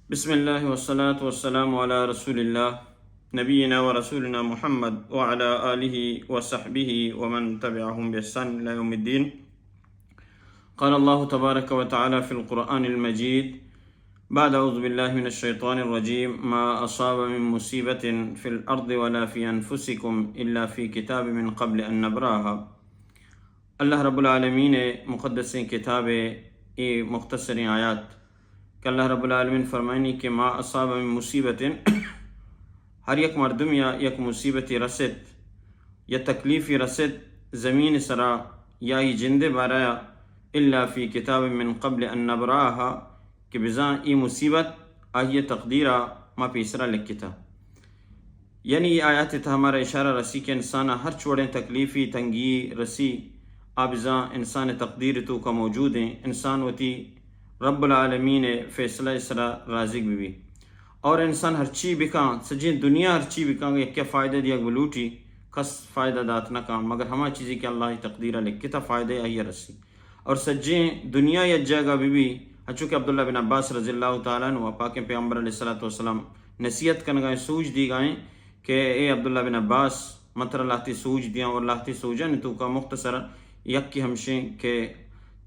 بسم الله والصلاة والسلام على رسول الله نبينا ورسولنا محمد وعلى آله وصحبه ومن تبعهم بإحسان إلى يوم الدين. قال الله تبارك وتعالى في القرآن المجيد بعد أعوذ بالله من الشيطان الرجيم: ما أصاب من مصيبة في الأرض ولا في أنفسكم إلا في كتاب من قبل أن نبرأها. اللہ رب العالمین ءِ مقدسیں کتاب ءِ اے مختصریں آیات کہ اللہ رب العالمین فرمائنی کہ ما اصاب من مصیبت، ہر یک مردمے ءَ یک مصیبتے رست یا تکلیفے رست زمین ءِ سرا یا آئی جند ءِ بارہ ءَ، الا فی کتاب من قبل ان نبرأها، کہ بزاں اے مصیبت آئی ءِ تقدیر ءَ ما پیسرا لکھتا. یعنی اے آیات ءِ تہا مارا اشارہ رسی کہ انسان ءَ ہرچ وڑیں تکلیفی تنگی رسی، آ بزاں انسان ءِ تقدیر ءِ توکا موجود ایں. انسان وتی رب العالمین ءِ فیصلہ ءِ سرا رازیگ بہ بی. اور انسان ہرچی بکاں، سجیں دنیا ہرچی بکاں، یکے فائدہ دیگ بلوٹی، کس فائدہ دات نہ کاں، مگر ہما چیزے کہ اللہ ءِ تقدیر ءَ لکھتا فائدہ آئی ءَ رسی. اور سجیں دنیا یک جاگہ بہ بی، ہنچو کہ عبداللہ بن عباس رضی اللہ تعالی عنہ ءَ پاکیں پیغمبر علیہ الصلوۃ والسلام نصیحت کنگا ایں، سوج دیگا ایں کہ اے عبداللہ بن عباس، من ترا لہتے سوج دیاں اور لہتے سوجانی توکا مختصر یکے ہمشیں کہ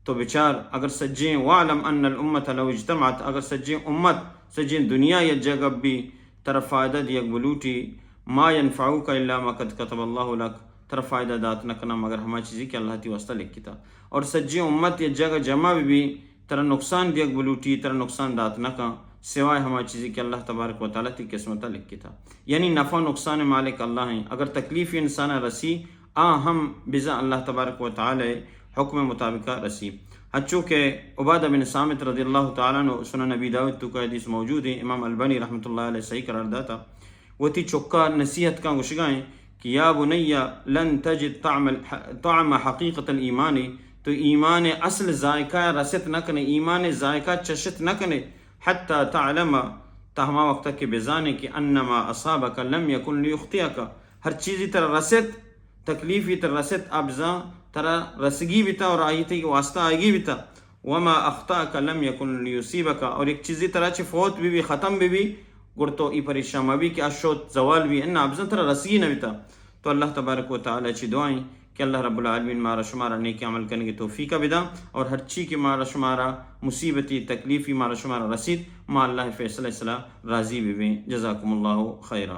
تو بچار، اگر سجیں، واعلم ان الامة لو اجتمعت، اگر سجیں امت، سجیں دنیا یک جاگہ بی، ترا فائدہ دیگ بلوٹی، ما ينفعوك الا ما قد كتب الله لك، ترا فائدہ دات نہ کناں مگر ہما چیزے کہ اللہ تئی واسطہ لکھتا. اور سجیں امت یک جاگہ جمع بہ بی، ترا نقصان دیگ بلوٹی، ترا نقصان دات نہ کاں، سوائے ہما چیزے کہ اللہ تبارک و تعالی تئی قسمتا لکھتا. یعنی نفع نقصان مالک اللہ ایں. اگر تکلیف انسان ءَ رسی، آ ہم بزاں اللہ تبارک و تعالی ءِ حکم مطابق رسی. ہنچو کہ عبادہ بن صامت رضی اللہ تعالی عنہ، سنن ابی داؤد توکا حدیث موجود ایں، امام البانی رحمۃ اللہ علیہ صحیح قرار داتا، وتی چکا نصیحت کاں گوشگا ایں کہ یا بنی لن تجد طعم الح-، طعم حقیقة الایمان، تو ایمان ءِ اصل ذائقہ ءَ رست نہ کنے، ایمان ءِ ذائقہ چشت نہ کنے، حتی تعلم، تا ہما وقتا کہ بزانے کہ ان ما اصابک لم یکن لیخطئک، ہر چیزے ترا رست، تکلیفے ترا رست، آ بزاں ترا رسگی بیتا اور آئی تئی واسطہ آئیگی بیتا. وما اخطأک لم یکن لیصیبک، اور یک چیزے ترا چہ فوت بہ بی، ختم بہ بی، گڑ تو اے پریشان مہ بی کہ آ شوت زوال بی، انا آ بزاں ترا رسگی نہ بیتا. تو اللہ تبارک و تعالی چی دعائیں کہ اللہ رب العالمین مارا شمارا نیک عمل کنگی توفیق بداں، اور ہرچی کہ مارا شمارا مصیبتی تکلیفی مارا شمارا رسید، ما اللہ فیصلہ ءِ سرا راضی ببیں. جزاکم اللہ خیرا.